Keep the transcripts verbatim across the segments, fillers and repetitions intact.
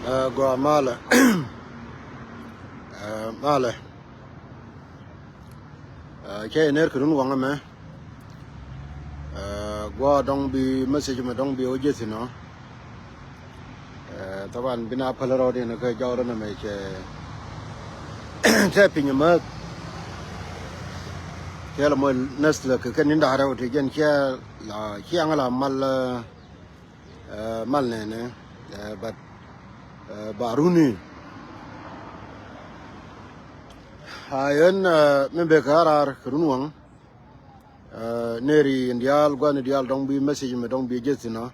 Ɛ, gɔaa malɛ. Ɛ, malɛ. Ɛ, cɛ yɛ ner kɛ run waŋ ɛmɛ. Ɛ, gɔaa dɔŋ bi message mɛ dɔŋ bi wä jeth inɔ. Ɛ, thaban bi na päl rɔɔd in kä jɔwrä nɛ mɛ cɛ tɛ piny mäth. Cɛ lɛ mɔ näth lɛ kɛ kɛ ni da̱rɛ wä ti jɛn cɛ la ciaŋ la mal, ɛ, mal nɛnɛ, ɛ, but, ɛ, ba runi. A yɛn, ɛ, mi bek a raar kɛ run waŋ, ɛ, neri in diaal, guani diaal dɔŋ bi message mɛ dɔŋ bi jeth inɔ.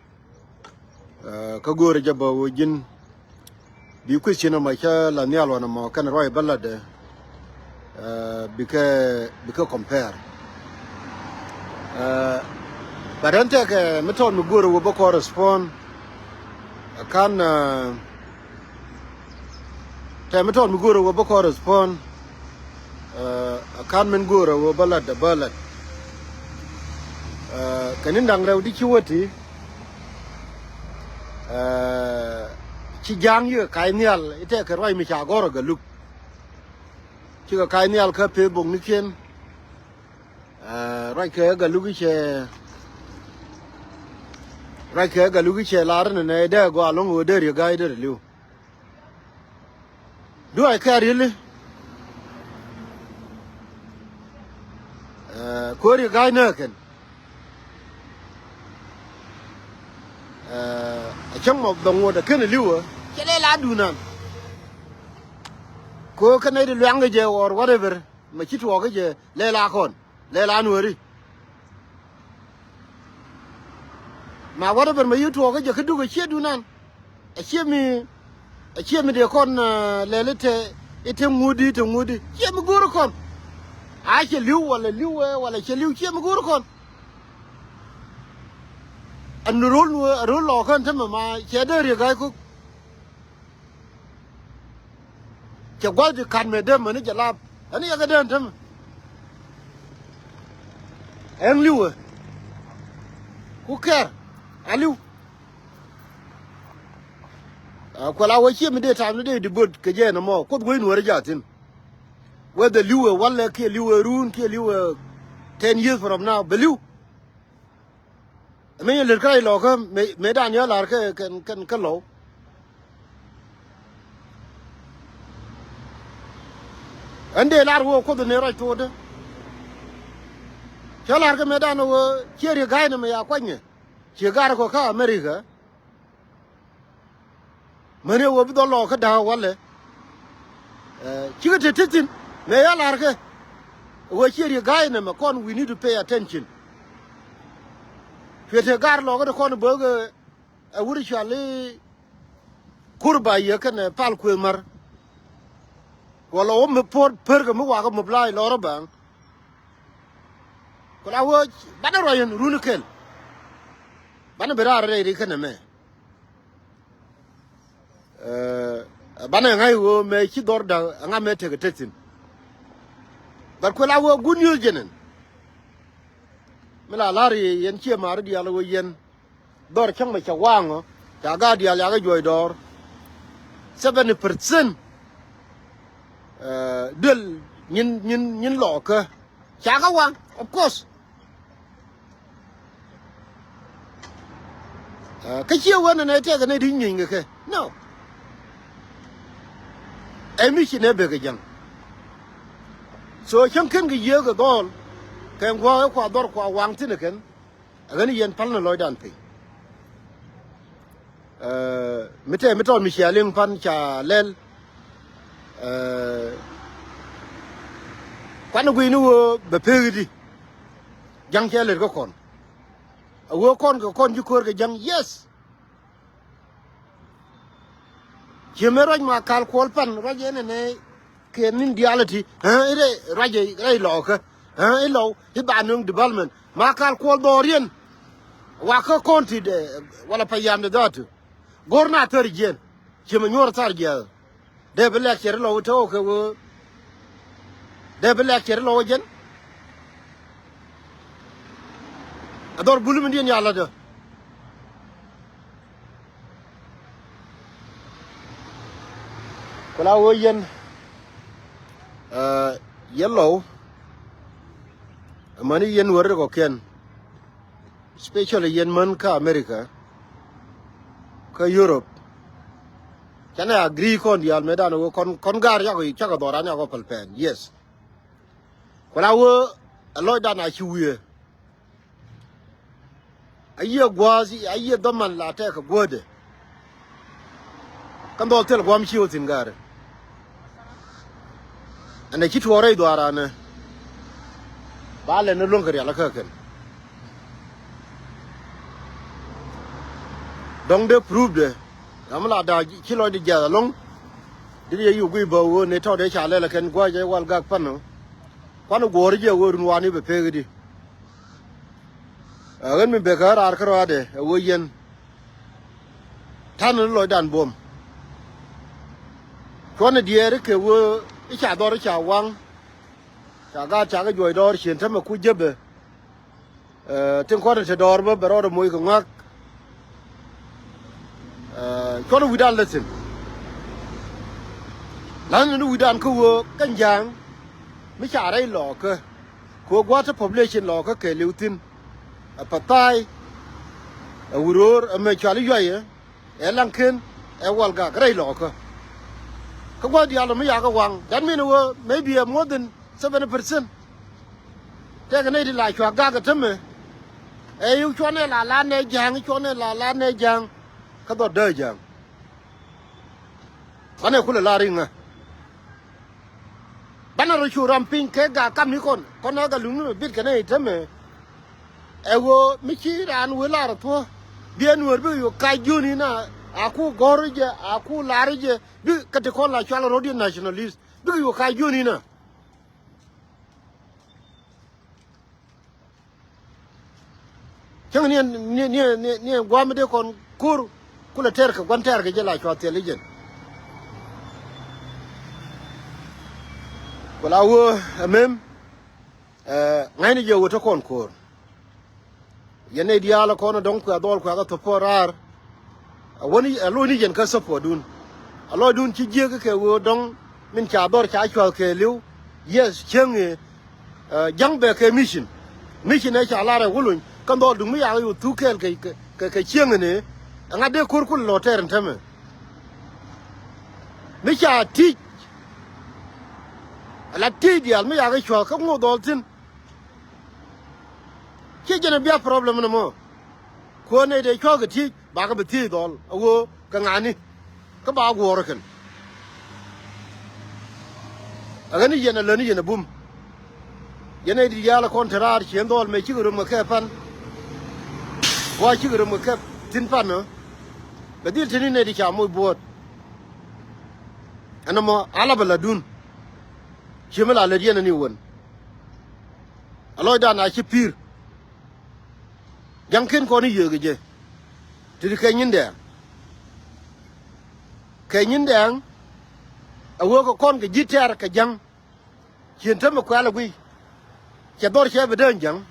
Ɛ, kä go̱o̱rä jɛ bä wä ji̱n. Bi question ɛmɔ cä la nhial wanɛ mɔ kɛn ruac bä latdɛ, ɛ, bikɛ, bikɛ compare. Ɛ, but ɛn tɛkɛ mi tɔt mi go̱o̱rä wä bä kɔn respond. Ɛ, kan, ɛ, tɛ mi tɔt mi go̱o̱rä wä bä kɔn respond. Ɛ, kan min go̱o̱rä wä bä latdɛ bä lat. Ɛ, kɛ ni da̱ŋ rɛw di ci wä ti. Ɛ, ci ja̱a̱ŋ yikɛ ka̱c nhial i̱ tɛkɛ ruac mi ca gɔ̱r ɛ Galuk. Cikɛ ka̱c nhial kä peth boknikiɛn. Ɛ, ruac kɛ Galuk i̱ cɛ, ruac kɛ Galuk i̱ cɛ lar inɛ nɛ dee gɔaa lo̱ŋ ɣöö dee riek ga̱a̱c dee rɛ li̱w. Do I care really? Ɛ, ko̱ri ga̱a̱c nääkɛn. Ɛ, a cäŋ mɔ bɛ ŋot a ken a li̱wä cɛ lɛ la dunan. Ko kä nɛy ti luaŋ kɛ jɛ or whatever mɛ ci tuɔɔk kɛ jɛ lɛ la kɔn lɛ la nuɔri. Ma whatever mɛ yi tuɔɔk kɛ jɛ kä duk a ciɛ dunan. A ciɛ mi, a ciɛ mi dee kɔn, ɛ, lɛl i̱ te, i̱ te ŋuudi, te ŋuudi. Ciɛ mi go̱o̱r kɔn. A cɛ li̱w wala li̱w, ɛ, wala cɛ li̱w ciɛ mi go̱o̱r kɔn. Ɛn ro̱l nuɔ̱ɔ̱r, ro̱l lɔɔkä ɛn tämɛ ma cɛ dee riek ga̱a̱c ko̱k. Cɛ gua̱th ti ka̱n mɛ dee mäni jɛ lap. Ɛn yɛkɛ dee ɛn tämɛ. Ɛn li̱wɛ. Ku kɛr. A li̱w. Ɛ, kuɛ la wä ciɛ mi dee tam ni dee di böt kɛ jɛ ɛn ɛmɔ. Kuoth wec nuɔ̱ɔ̱ri jɛ a thi̱n. Whether li̱wɛ walɛ kiɛ li̱wɛ run kiɛ li̱wɛ ten years from now. Bɛ li̱w. Mëë yɛn lät kä rac lɔkä mëë, mëë dan yɛ lar kä, kɛn, kɛn, kä lɔw. Ɛn dee lar wä Kuoth ni rac tuɔɔdä. Cä lar kä mëë dan wä ciɛ riek ga̱a̱c ni mɛ ya kuanyɛ. Ciɛ gar kɔ kä America. Mäni ɣöö bi dhɔl lɔɔkä da̱a̱k walɛ. Ɛ, cikɛ te te thi̱n mëë ya la̱rkɛ. Ɣöö ciɛ riek ga̱a̱c nɛmɛ kɔn, we need to pay attention. Cuɛ te gaar lɔɔkä ti kɔn bäkɛ ɛ wur cuali kur ba yɛ kɛnɛ pal kuëëth mär. Wala wä mi puɔ̱t perkɛ mi wakä mobilize lɔrä bäŋ. Ku la wä banɛ ruac in runi kɛl. Banɛ bi raar rɛy ri kɛnɛ mɛ. Ɛ, banɛ ŋa̱c ɣöö mɛ ci dhɔr da̱k ɛŋa mɛ tekɛ te thi̱n. But kuɛ la wee good news jɛnɛn. Mi la la̱r yɛ yɛn ciɛ ma̱a̱ri diaal ɣöö yɛn dhɔr cäŋ mɛ cɛ waŋ ɔ ca gaat diaal yakɛ juɔc dɔɔr. Seventy percent, ɛ, duel nyin, nyin, nyin lɔɔkä. Ca kɛ waŋ, of course. Ɛ, kä ciɛ wen ɛn ɛ tɛk ɛn ɛ di nyieeny kɛ kɛ. No. Ɛ mi ci nɛ bek kɛ jäŋ. So cäŋ ken kɛ yiëë kɛ dhɔl kɛ ŋuak ɛ kua dhɔr kua waŋ thi̱n ɛ kɛn. Ɛ ɣän yɛn pal ni lɔcdan piny. Ɛ, mi tɛ mi tɔt mi cia liŋ pan ca lɛl. Ɛ, kuan gui̱ni wee bɛ pek di. Ja̱ŋ cɛ lɛt kä kɔn. A wee kɔn kɛ kɔn ji̱ ko̱r kɛ ja̱ŋ, yes. Ciɛ mëë ruac ma kal kuɔl pan ruac ɛn ɛnɛ. Kɛ nin diality, ɛ, i̱ rɛy ruac ɛ rɛy lɔɔkä, ɛ, i̱ lɔw i̱ ba nöŋ development. Ma kal kuɔl dhɔriɛn. Wakä kɔn ti dɛ wala pa yam de dhatu. Go̱r na thäri jiɛn. Ciɛ mɛ nyuɔr thar jiɛth. Dee bi lɛk cɛ ri lɔw i̱ te wä kɛ wee. Dee bi lɛk cɛ ri lɔw i̱ jɛn. A dhɔr buli mi diɛn yalä dä. La wee yɛn, eh, yɛn Lɔw, amäni yɛn wä ri kɔ̱kiɛn, especially yɛn män kä America, kä Europe. Canɛ agree kɔn diaal mëë dan wee kɔn, kɔn gaar yakɔ, cakɔ dhɔran yakɔ pɛl pɛn. Yes. Ku la wee, a lɔcdan a ci wiee. A yiëë gua̱a̱th, a yiëë dhɔman la tɛk kɛ guätdɛ. Kä dhɔl thil gua̱a̱m ci wä thi̱n ga̱a̱rɛ. Ɛn a ci tuɔɔk rɛy dhuaaranɛ. Ba lɛn ni luäŋ kɛ rial kä kɛn. Dɔ̱ŋ dee proof dɛ. Ram la da̱a̱ ci lɔcdɛ jiath ɛlɔ̱ŋ. Dit yɛ yuk guiy bä wee ni tɔ̱ dee ca lɛl ɛ kɛn gua̱a̱c ɛ wal gak pan ɔ. Kuan guɔ̱ɔ̱r jɛ wee run wani bɛ pek di. Ɛ ɣän mi bek kä raar kä rɔadɛ ɛ wee yɛn. Ta̱n ni lɔcdan buɔ̱m. Cuɔ̱n ɛ diɛɛr kɛ wee i̱ ca dhɔr i̱ ca waŋ. Ca gaat ca kɛ juɔc dɔɔr cien tämɛ ku jepɛ. Ɛ, tin kɔn te dɔɔr bä bɛ rɔɔdɛ moc kɛ ŋa̱k. Ɛ, cuɔn wi̱dan lɛ thi̱n. La̱th ni wi̱dan kä wee kä ja̱a̱ŋ mi ca rɛy lɔɔkä. Kɛ wee gua̱a̱th te population lɔɔkä kɛɛliw thi̱n. Ɛ Pathai, ɛ Wuror, ɛ mɛ cual i̱ Yuayɛ, ɛ Laŋken, ɛ Walgak rɛy lɔɔkä. Kä gua̱a̱th diaal mi yakä waŋ. That mean wee maybe a more than seventy percent. Tɛkɛ nɛy ti la cua gak ɛ tämɛ. Ɛ i̱ cuɔnɛ la la nɛ ja̱a̱ŋ, cuɔnɛ la la nɛ ja̱a̱ŋ. Kä dhɔt dee ja̱a̱ŋ. Banɛ kulɛ la riŋä. Banɛ rɔ cu ram piny kɛ gak kamnikɔn. Kɔn ɛ gak luŋni mɛ bit kɛ nɛy tämɛ. Ɛ wee mi ci raan wee lar ɛ thuɔ̱. Biɛ nuɔ̱ɔ̱r bikɛ yo̱o̱k kac jiöni na. A ku gɔ̱r jɛ, a ku lar jɛ. Bikɛ ti kɔn la cual rɔ̱diɛn nationalist. Bikɛ yo̱o̱k kac jiöni na. Cäŋ ni, ni, ni, ni, ni gua̱a̱m dee kɔn ko̱r kulɛ tɛr kɛ gua̱n tɛr kɛ jɛ la cua thil i̱ jɛn. Ku la wee ɛmɛm, ɛ, ŋa̱cni jɛ wee te kɔn ko̱r. Yɛn nɛy diaal kɔn dɔ̱ŋ kuɛ dhɔl kuɛ kä thop raar. A wäni a lo̱cni yɛn kä support dun. A lɔcdun ci jiäk kɛ wee dɔ̱ŋ min ca dhɔr ca cua̱th kɛɛliw. Yes, cieŋ ëë, ɛ, ja̱ŋ bɛ kɛ mission. Mission ɛ ca lar ɛ wä lony kä dhɔl duŋ mi yakä yo̱o̱ thuk kɛɛl kɛ, kɛ, kɛ, kɛ cieŋ ëë. Ɛŋa dee ko̱r kul lɔ tɛɛr ɛn tämɛ. Mi ca ti̱c. Ala ti̱c diaal mi yakä cua̱th kä ŋo̱o̱k dhɔl thi̱n. Ciɛ jɛn a bia problem ni mɔ. Kuäär nɛy dee cua̱k kɛ thiec bakɛ bi thiec dhɔl a ɣöö kɛ ŋa̱ni. Kä ba guɔ̱ɔ̱r kɛn. A ɣän ni yɛn a län ni yɛn a bum. Yɛn nɛy di ya̱a̱l a kɔn te raar ciën dhɔl mëë cikɛ rom kɛ kɛ pan. Gua cikɛ rom kɛ kɛ thi̱n pan ɔ. Bɛ dhil te ni nɛy di ca moc buɔ̱ɔ̱t. Ɛn ɛmɔ a la bɛ la dun. Cië mi la lät yɛn ani wän. A lɔcdan a ci pi̱i̱r. Ja̱ŋ ken kɔn i̱ yieek i̱ jɛ. Ti ti kɛ nyin dɛɛŋ. Kɛ nyin dɛɛŋ. A wee kɛ kɔn kɛ ji̱ tɛɛr kɛ ja̱ŋ. Cien te mi kuɛl a guiy. Cɛ dhɔr cɛ bi dee ja̱ŋ.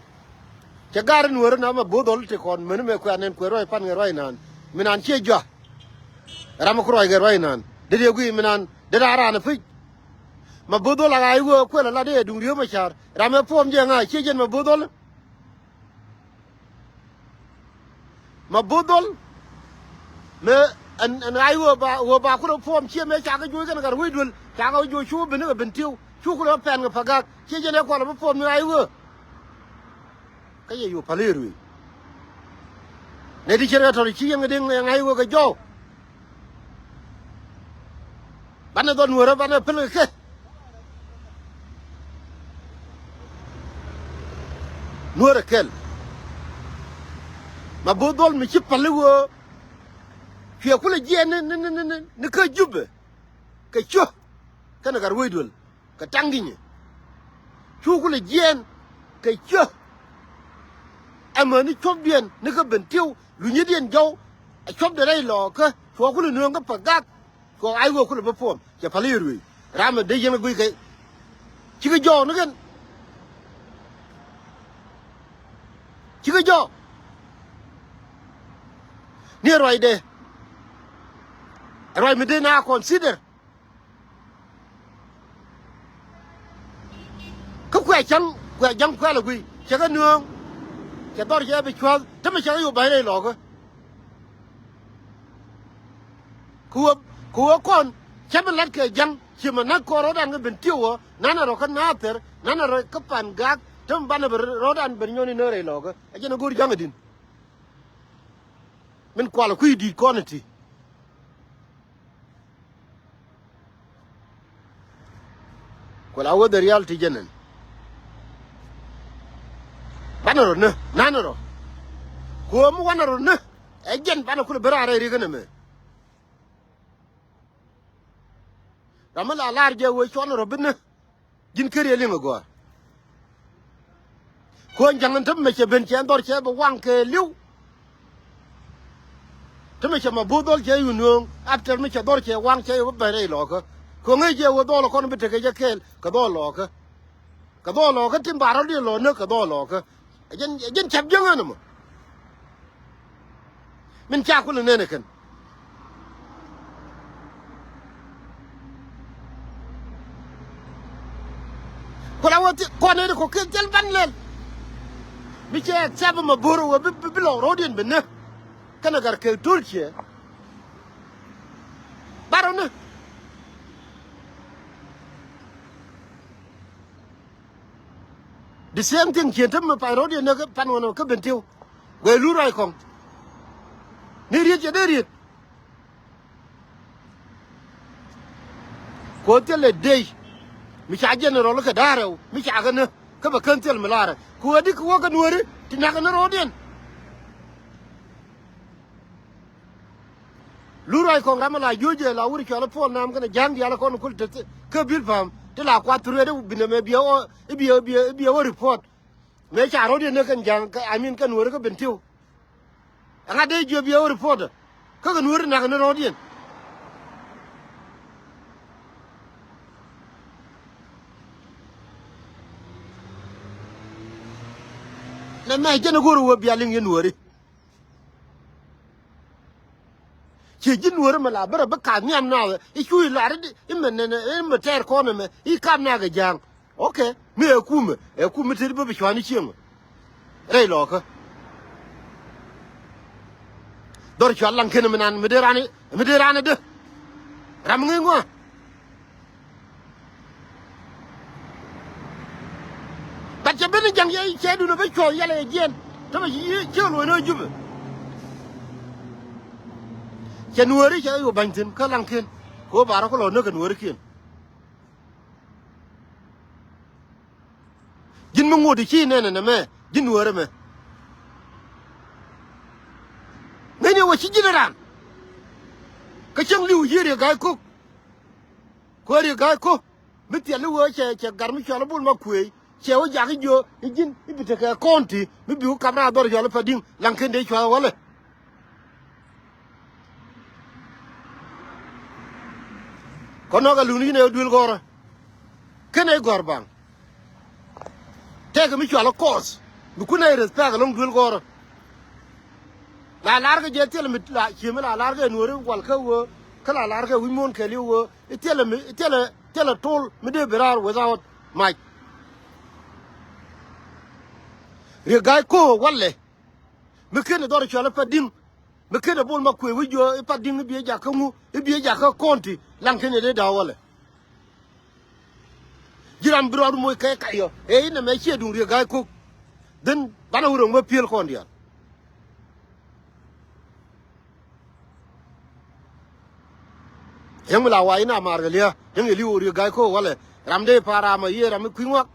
Cɛ gar in weri na mɛ bo̱o̱th dhɔl ti kɔn meni mɛ kuɛn nɛn kuɛ ruac pan kɛ ruac naan. Mi naan ciɛ jua. Ram mi ku ruac kɛ ruac naan. Dee dee guiy mi naan. Dee daa raan a pi̱c. Ma bo̱o̱th dhɔl a ɣaac wee kuɛl a la dee duŋ riöm a ca̱r. Ram ɛ puɔm jɛ ŋa̱c ciɛ jɛn ma bo̱o̱th dhɔl. Ma bo̱o̱th dhɔl. Mëë ɛn, ɛn ɣaac ɣöö ba, ɣöö ba kulɛ puɔm ciɛ mëë cakɛ juɔc kɛn gat wec duël. Cakɛ juɔc cu ben ni kɛ ben tiw. Cu kulɛ pɛn kɛ pagak. Ciɛ jɛn ɛ kual bi puɔm ni ɣaac ɣöö. Kä yɛ yo̱o̱ päl i̱ ruëëc. Nɛ ti ciɛn kɛ tɔ̱ ci yɛn kɛ diŋ ɛ ŋa̱c ɣöö kɛ jɔw. Banɛ dhɔl nuäärä banɛ päl kɛ kɛ. Nuäärä kɛl. Ma bo̱o̱th dhɔl mi ci päl i̱ ɣöö. Cuɛ kulɛ jiɛɛn ni, ni, ni, ni, ni, ni kä Jubɛ. Kɛ cuä. Kɛnɛ gat wec duël. Kɛ taŋ gi̱nyɛ. Cu kulɛ jiɛɛn. Kɛ cuä. Ɛmɛ ni cuɔpdiɛn ni kä ben tiw. Lunyädiɛn jɔw. Ɛ cuɔpdɛ rɛy lɔɔkä. Cuɔ kulɛ nööŋ kä pagak. Kɛ ɣaac ɣöö kulɛ bä puɔm cɛ päl i̱ ruëëc. Ram ɛ dee yɛn kɛ guic kɛ. Cikɛ jɔɔk ni kɛn. Cikɛ jɔɔk. Ni ɛ ruacdɛ. Ɛ ruac mi dee na consider. Cäŋ kuɛ ja̱ŋ kuɛl ɛ guiy cɛ kɛ nööŋ. Cɛ dhɔr cɛ bi cua̱th tämɛ cɛ kɛ yop ba̱ny rɛy lɔɔkä. Kɛ ɣöö kɛ ɣöö kɔn cä bi la̱t kɛ ja̱ŋ ci mɛ näk kɔn rɔ̱dan kɛ ben tiw ɣɔ̱ nanɛ rɔ kä Nathir nanɛ rɔ kä Pan Gak tämɛ banɛ bi rɔ̱dan ben nyɔn inä rɛy lɔɔkä. Ɛ jɛn ɛ go̱o̱r ja̱ŋ ɛ di̱n. Min kual kui̱ di̱i̱t kɔn iti. Kual a wä dhɛ rial ti jɛn ɛn. Banɛ rɔ nä nanɛ rɔ. Kuɔm wanɛ rɔ nä. Ɛ jɛn banɛ kulɛ bi raar rɛy rikä nɛmɛ. Ram mi la lar jɛ wee cuɔn rɔ bi nä. Ji̱n ker yɛ liŋ ɛ gɔaa. Kuɔn ja̱ŋ in te mɛ cɛ ben cɛ dhɔr cɛ bi waŋ kɛ li̱w. Te mɛ cɛ ma bo̱o̱th dhɔl cɛ yun yööŋ after mi cɛ dhɔr cɛ waŋ cɛ yɛ wä ben rɛy lɔɔkä. Kuɔn ŋäc jɛ wä dhɔl kɔn bi tekɛ jɛ kɛɛl kɛ dhɔl lɔɔkä. Kɛ dhɔl lɔɔkä tim ba rɔ̱diɛn lɔ näk kɛ dhɔl lɔɔkä. Ɛ jɛn ɛ jɛn cäp jiäŋ ɛn ɛmɔ. Min ca kulɛ nɛn ɛ kɛn. Ku la wä thi kɔn nɛn ɛ kɔ kɛ thil ban lɛl. Mi cɛ accept mɛ bo̱r wä bi bi lɔk ro̱diɛn bi nä. Kɛnɛ gar kɛ to̱l ciɛ. Barɔ ni. The same thing cien te mi pay ro̱diɛn ni kä pan ɣɔn kä Bentiu. Guɛ lu ruac kɔŋ. Ni riet cɛ dee riet. Kuɔ thilɛ dey. Mi ca general kɛ da̱rɛw mi ca kɛ ni kä bɛ kän thil mi larɛ kuɔ di kɛ wä kɛ nuɔri ti nak ni ro̱diɛn. Lu ruac kɔŋ ram mi la juɔ̱c jɛ la wur cual i̱ puɔl nam kɛnɛ ja̱a̱ŋ diaal ikɔn ikul te kä bil pa̱a̱m ti la kuath thurɛ di binɛ mɛ biɛ ɣɔɔ i̱ biɛ i̱ biɛ i̱ biɛ wä report. Mëë ca ro̱diɛn ni kɛn ja̱a̱ŋ kɛ amin kɛ nuɔri kä Bentiu. Ɛŋa dee jiöp biɛ wä report kä kɛ nuɔri nak ni ro̱diɛn. Nɛ mɛ jɛn igo̱r iwä bia liŋ yɛn nuɔri. Ciɛ ji̱ nuɔ̱ɔ̱ri mɛ la bärɛ bi kath nhiam naath i̱ cuc lar i̱ mɛ nɛnɛ i̱ mɛ tɛɛr kɔn ɛmɛ i̱ kap naath kɛ ja̱a̱ŋ. Ok. Mi ɛ kumɛ ɛ kumɛ tëë bi bi cua̱n i̱ cieŋ. Rɛy lɔɔkä. Dhɔr cual laŋ ken mi nan mi dee rani mi dee rani dee. Ram ŋi̱i̱ŋ ŋuan. But cɛ ben ni ja̱ŋ yɛ cɛ dun a bä cuɔth yɛlɛ yɛ jiɛn. Tämɛ ci ciɛ luɔ̱c ni a Jupɛ. Cɛ nuääri cɛ yu ba̱ny thi̱n kä laŋkiɛn. Kɛ ɣöö ba rɔ kä lɔ näk kɛ nuäärikiɛn. Ji̱n mi ŋot i̱ ci nɛnɛ nɛmɛ ji̱n nuääri mɛ. Ŋäcni wä ci ji̱n raan. Kä cäŋ li̱w yiëër yɛ ga̱a̱c ko̱k. Kuäär yɛ ga̱a̱c ko̱k. Mi thiɛl i̱ wee cɛ cɛ gar mi cɔal i̱ Bol Makuëëc cɛ wä jak i̱ jiö i̱ ji̱n i̱ bi tekɛ kɔn ti mi bi wä kap raar dhɔr cɔal i̱ Padi̱ŋ laŋ ken dee cuath walɛ. Kɔn nɔk a lun i̱ nɛ duel gɔrä. Ken ɛ gɔr baŋ. Tɛkɛ mi cual i̱ kɔɔth mi kun ɛ respect ɛlɔ̱ŋ duel gɔrä. La lar kɛ jɛ thilɛ mi la cie mi la lar kɛ nuɔri wal kä wee kä la lar kɛ wi̱c muɔ̱ɔ̱n kɛɛliw wee. I̱ thilɛ mi i̱ thilɛ thilɛ tol mi dee bi raar without mac. Riek ga̱a̱c ko̱o̱k walɛ. Mi ken i̱ dhɔr i̱ cual i̱ Padi̱ŋ. Mi ken i̱ Bol Makuëëc wi̱c juɔ̱ɔ̱k i̱ Padi̱ŋ i̱ biɛ jak kä ŋu i̱ biɛ jak kä kɔn ti laŋ ken i̱ dee da̱a̱k walɛ. Ji̱ ram bi rɔɔd moc kɛ kayɔ ëë inɛ mɛ ciɛ duŋ Riek ga̱a̱c ko̱k. Dhin banɛ wä ro̱ŋ bä piël kɔn diaal. Yäŋ mi la wac in a ma̱a̱r kɛ lia̱a̱ yäŋ yɛ li̱w Riek ga̱a̱c ko̱o̱k walɛ. Ram dee pa̱a̱r ram a yiëë ram mi kui̱ ŋuak.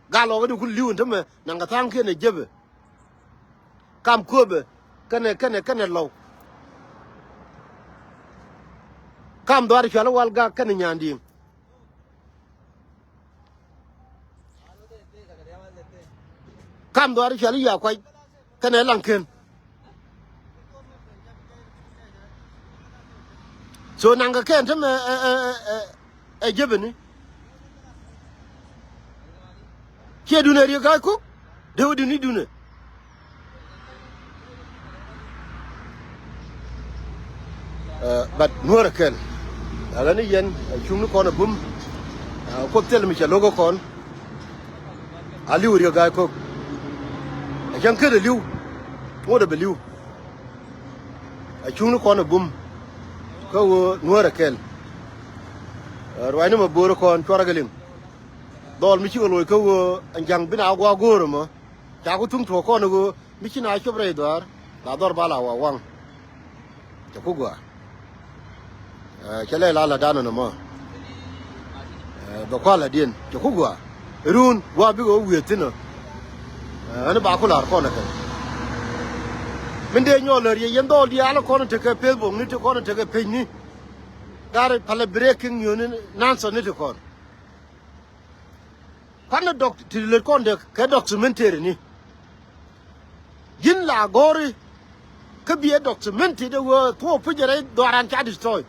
Gal lɔɔk in kun li̱w in tämɛ naŋ kɛ tha̱a̱ŋkiɛn ɛ jepɛ. Kam kööbɛ kɛnɛ kɛnɛ kɛnɛ lɔw. Kam dhɔaar cual i̱ wal gak kɛnɛ nyandi̱i̱ŋ. Kam dhɔaar i̱ cual i̱ ya kuac kɛnɛ laŋken. So naŋkɛ kɛn tämɛ ɛ ɛ ɛ ɛ jepɛni. Ciɛ dunɛ Riek ga̱a̱c ko̱k dee wä duni dunɛ. Ɛ, but nuɔ̱ɔ̱rɛ kɛn. Ɛ, ɣän ni yɛn ɛ cuŋni kɔn ɛ bum. Ɛ, Kuoth thil mi cɛ lo̱k ɛ kɔn. A li̱w riek ga̱a̱c ko̱k. A cäŋ ket a li̱w. Ŋot a bi li̱w. A cuŋni kɔn a bum. Kä ɣöö nuäär a kɛl. Ɛ, ruacni mɛ bo̱o̱r kɔn cuarɛ kɛ liŋ. Dhɔl mi cikɛ loc kä ɣöö ɛn ja̱ŋ bi na gua̱a̱ go̱o̱r ɛmɔ. Ca ku thuŋ tuɔɔk kɔn ɣöö mi ci na cop rɛy dhɔaar la dhɔr ba la wa waŋ. Cɛ ku gɔaa. Ɛ, cɛ lɛ la la danɔ nɔmɔ. Ɛ, bɛ kual adiɛn cɛ ku gɔaa. Run gɔaa bikɛ wä wi̱i̱ thi̱n ɔ. Ɛ, ɣän ba ku la̱r kɔn ɛ kɛn. Min dee nyɔɔl lär yɛ yɛn dhɔɔl diaal kɔn tekɛ Facebook ni ti kɔn tekɛ pecni. Gari palɛ breaking news ni nansɔ ni ti kɔn. Kuanɛ dɔk ti lät kɔn dee kɛ documentary ni. Ji̱n la gɔ̱ri kä biɛ documentary dee wee thuɔɔk puc jɛ rɛy dhɔaran ca destroy.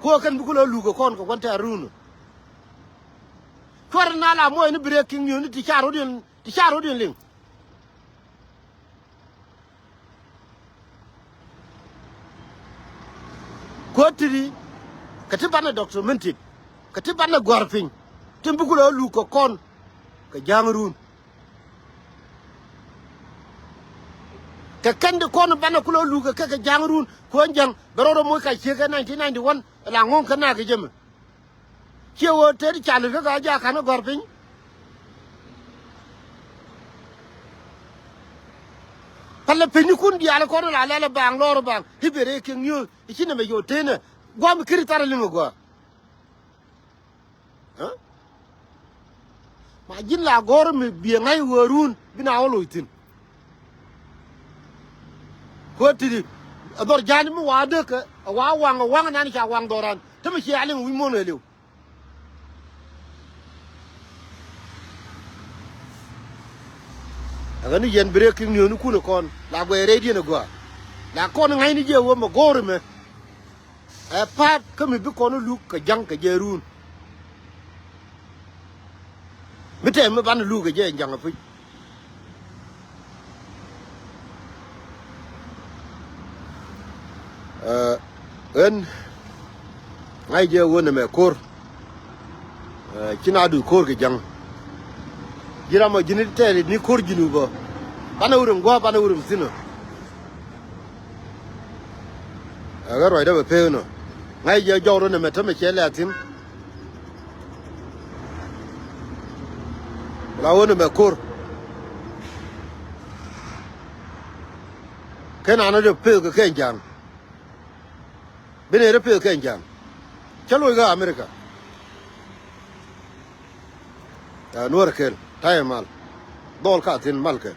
Kuɔ kɛn bi kulɛ luk kɛ kɔn kɛ kuan tɛ̈r run. Cuarɛ na la muɔc ni breaking news ni ti ca rot in, ti ca rot in liŋ. Kuäär ti̱ti̱ kɛ ti banɛ documented kɛ ti banɛ gua̱r piny. Tin bi kulɛ luk kɛ kɔn kɛ ja̱a̱ŋ run. Kɛ kɛn di kɔn banɛ kulɛ luk kɛ kɛ ja̱a̱ŋ run kuäär ja̱ŋ bɛ rɔɔd moc ka ciek kɛ nineteen ninety-one la ŋo̱o̱ŋ kɛ nak kɛ jɛ mɛ. Ciɛ ɣöö tet cal kä ka ja̱ ka̱n ɛ gɔ̱r piny. Pälɛ piny ni kun diaal kɔn la lɛl ɛ baŋ lɔr ɛ baŋ i̱ ben rɛy kek niööth i̱ ci nɛmɛ yo̱o̱ tenɛ gua̱a̱m i̱ kiri thar ɛ liŋ ɛ gua̱a̱. Ɛ? Ma ji̱n la gɔ̱r mi biɛ ŋa̱c ɣöö run bi na wä loc thi̱n. Kuäär ti̱ti̱ ɛ dhɔr ja̱a̱n mi wa dee kɛ ɛ wa waŋ ɛ waŋ ɛ nan ca waŋ dhɔran. Te mi cia liŋ wi̱c muɔ̱ɔ̱n ɣɛliw. Ɛ ɣän ni yɛn breaking news ni kun ɛ kɔn la guɛy rɛydiɛn ɛ gɔaa. La kɔn ŋa̱cni jiɛ wä mɛ go̱o̱r ɛmɛ. Ɛ pa̱a̱t kä mi bi kɔn luk kɛ ja̱ŋ kɛ jɛ run. Mi tɛm mi banɛ luk kɛ jɛ ja̱ŋ ɛ puc. Ɛ, ɣän ŋa̱c jɛ ɣöö nɛmɛ ko̱r. Ɛ, ci na duc ko̱r kɛ ja̱ŋ. Ji̱ ram ɔ ji̱n tɛɛr ni ko̱r ji̱n wä bä. Banɛ wä rim gua̱a̱p banɛ wä rim thi̱n ɔ. Ɛ, ɣän ruacdä bɛ pek nɔ. Ŋa̱c jɛ jɔw rɔ nɛmɛ tämɛ cɛ lɛ a thi̱n. La ɣöö nɛmɛ ko̱r. Ken an rɛ peth kɛ kɛn ja̱a̱ŋ. Bi nɛ rɛ peth kɛn ja̱a̱ŋ. Cä loc kä America. Ɛ, nuɔ̱ɔ̱rɛ kel ta̱yɛ mal. Dhɔl ka thi̱n mal kɛ.